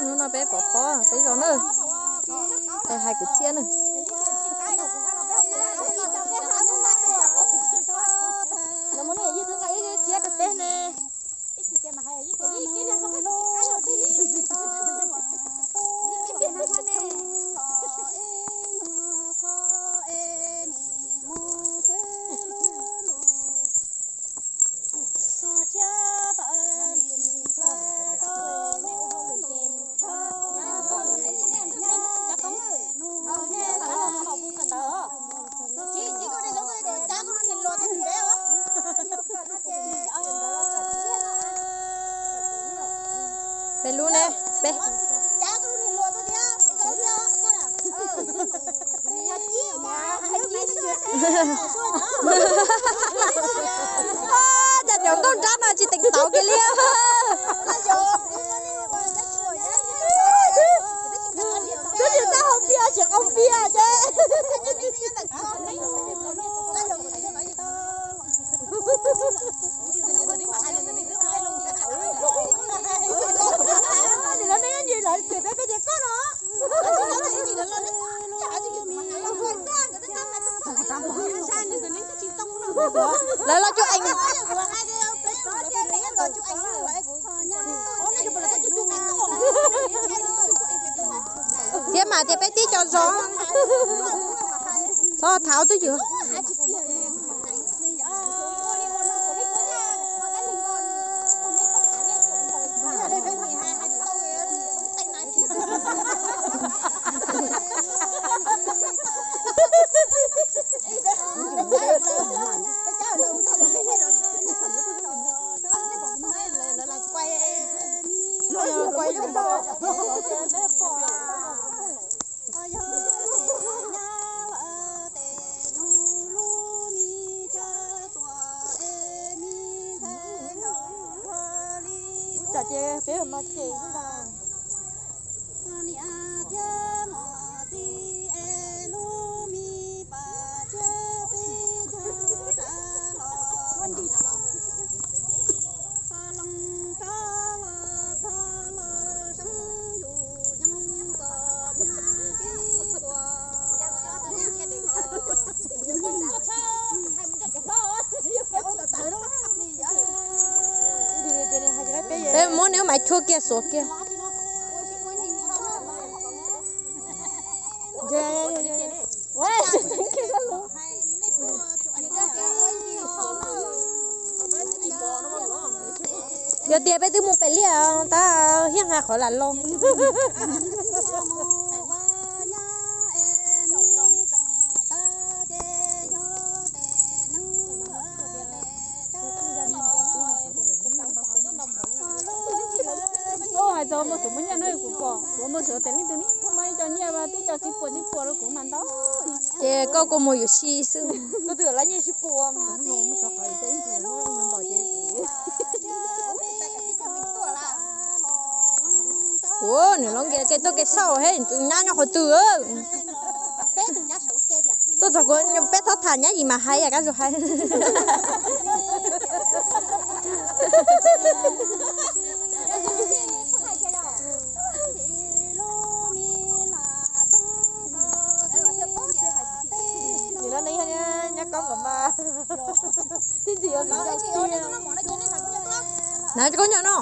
Hnub no peb pov pob peb zos na, es hais kwv txhiaj na. Peb lub ne, peb. Cas cov nkauj nrab no tsis teev tauv kiag li. Twb tsis tau haus pias tsis qau pias ces. Lawv los cub eev. Thiab mas tias peb tib co zos, txhob thaum twb ywg. Tsam ces peb mas ces niam thiab muam txiv es lub me pas tsiab teb chaws rov los, txog loo rov los txog los seeb yus yoog kom nyag kev tuas. Peb muab nws maiv chua kiag xuav kiag. Yog tias peb twb mus pem liaj tab hiab hais qhov lam los. Hais txog muaj tus muaj nyiaj no kuv pom kuv muaj sawv tes leej twg ne muaj ib co nyiaj twb co tib puas tib puas rau kuv mas ntau. Ces koj kua muag yuav si xwb. Koj twb lab nyiaj sib puas. Ua nws lov nkias kev tuaj kev xauj he tus nyab nyob qhov twg. Tuaj txog kuv peb txhob tham nyab yim mas hais yam kab zuag hais. Nim no ne nyab koob kom mas tib ntxim yuav ntxim. Nav koob nyob no.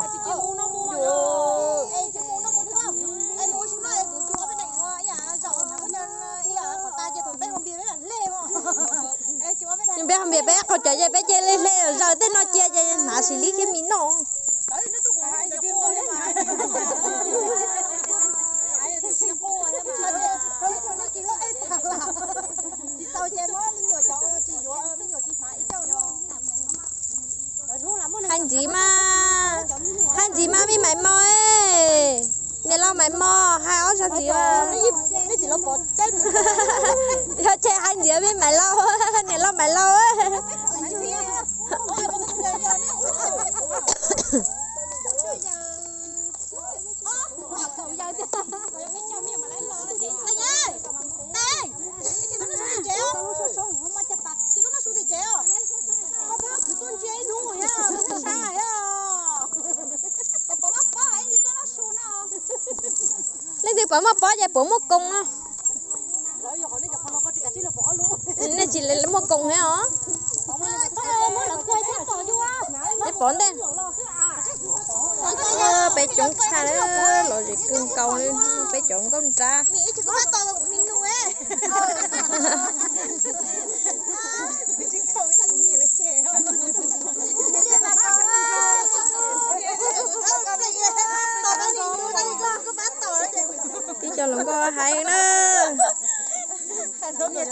Peb ho npias peb qhov cawv ces peb cia li hle zaws tej no cia ces hnav sis lib kiag mi noj. Hais ntxiv mas, hais ntxiv mas me mais mos, niam laus mais mos hais ob sab ntxiv. Yog tsis hais ntxiv me mais laus, niam laus mais laus. Puas muaj pob ces puas muaj koos no. Nej tsis muaj koos thiab os. Neb pom ntej. Peb coob tshaj, lom zem kawg nkaus li, peb cov nkauj nrab. Tib co hluas nkauj hais na. Nej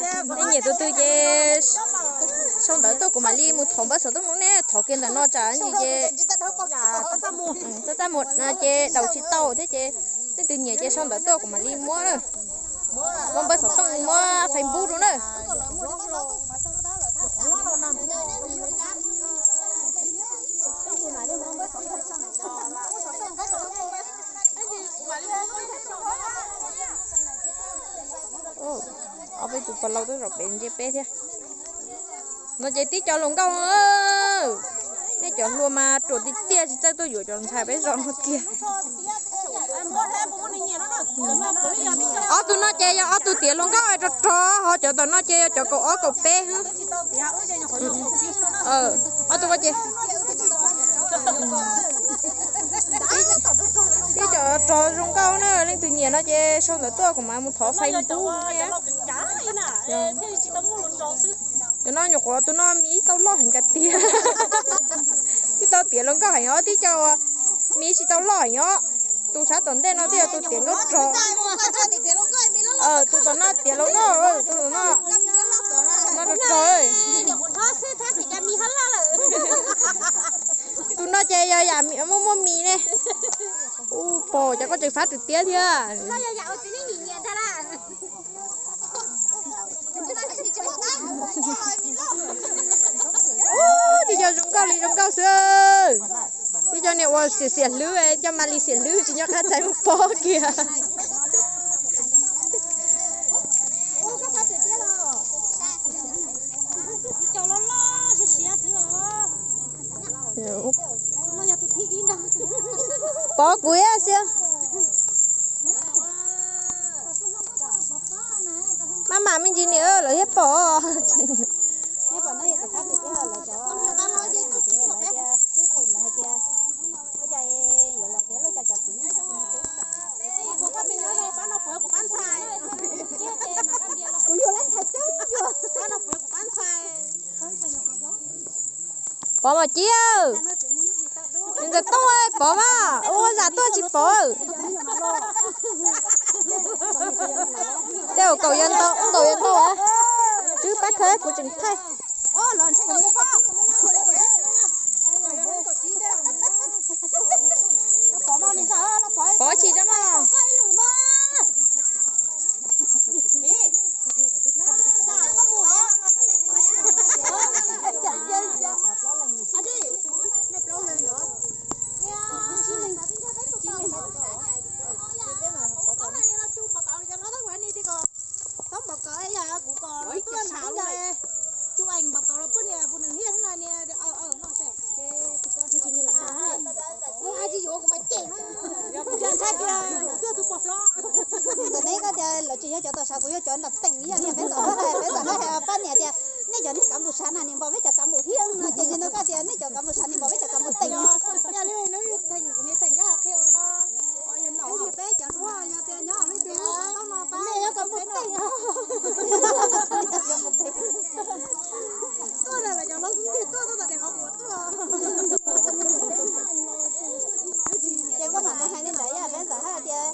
nyiam tus twg ces sau ntawv tuaj kuv mam li mus thov npawb xov tooj rau nej, thov kiag ntawm no tsam ntsis ces txaj txaj muag ces daus tsis tau thiab ces leej twg nyiam ces sau ntawv tuaj kuv mam li muab na. Muab npawb xov tooj muab Facebook rau na. Ob peb tus pog laus twb zaum pem ntsia peb thiab. No ces tib co hluas nkauj, nej cov hluas mas ruam tiag tiag tsis txawj tuaj yuav cov ntxhais peb zos no kiag. Ob tug no ces yog ob tug tiav hluas nkauj rog rog, ho cov tom no ces yog cov kaum ob kaum peb. Ob tug ces tib co rog zoo nkauj na, leej twg nyiam no ces sau ntawv tuaj kuv mam mus thov Facebook. Cov no nyuam qhuav tus no mis tau loj heev kawg tiag. Twb tau tiav hluas nkauj heev os, tib co mis tsis tau loj heev os. Tus sab tom ntej no twb yog tus tiav nkauj rog. Tus tom no tiav hluas nkauj, tus tom no, no rog rog. Tus no ces yog yam muaj muaj mis ne. Ub, pog cov koj tseem fab tus tiab thiab. Ub, tib co zoo nkauj li zoo nkauj xwb. Tib co niag ua xiam xiam hlwb, coj Malis xiam hlwb tsis nyob qab txais mus pob kiag. Pov kuv ib xwb. Maj mam me ntsis niam lawv thiab pom. Kuv yuav lab ntxhais coob cuag. Pov Mos Cib, nws ntawm tooj pov mas ua zam tuaj tsis pov. Tej zaum kaum yuav ntau, kaum yuav ntau. Twb pab khawb kuv tseem thaij. Pov chim rau mas. Ntawm neb koj tias lawv tsis yog cov tau sav, kuv yog cov nram teem ib yam li peb ntxawm hais, peb ntxawm hais pab niam tias nej cov niag kav npum sav na niam npog peb cov kav npum hiab no, ces ntawm no koj tias nej cov kav npum sav niam npog peb cov kav npum teem. Peb cov hluas yog tias nyob leej twg tau no pab nej cov kav npum teem. Tuaj na, cov hlob kuv tias tuaj, tuaj tom tej qhov kuv tuaj. Ces koj mam mus hais li ntawd, peb ntxawm hais tias,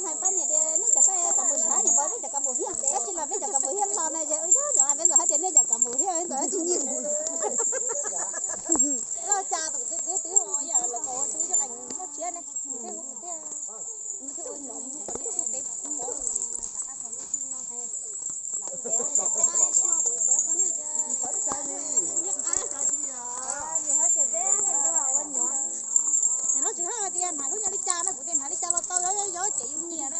hais pab niam tias nej cov kav npum sav niam npog peb cov kav npum hiab, tab sis los peb cov kav npum hiab los na, ces wb nyob peb ntxawm hais tias nej cov kav npum hiab, peb ntxawm tsis nyiam. Loj cas tus twb twb yam lawv kom ua twb cov ees muaj tshiab ne. Lawv tsis hais tias hnav lub nyob li cas no, kuv tias hnav li cas los tau, yog yog ces yus nyiam no.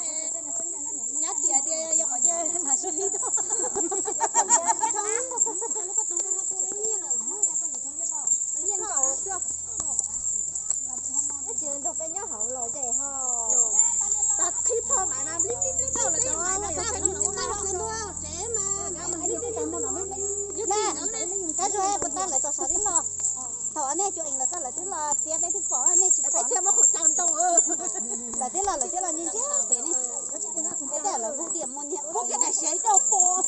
Nyab tias tias yog qhov cia hnav sib li tau. Tab lawv tau sawv tib los, thaum nej cua ees lawv koj lawv twb los txiav peb twb pom nej tsis pom. Lawv twb los lawv twb los ntsia ntsia pem ne. Es tej lawv hu diam mus niag ua kiag daim sev rau pom.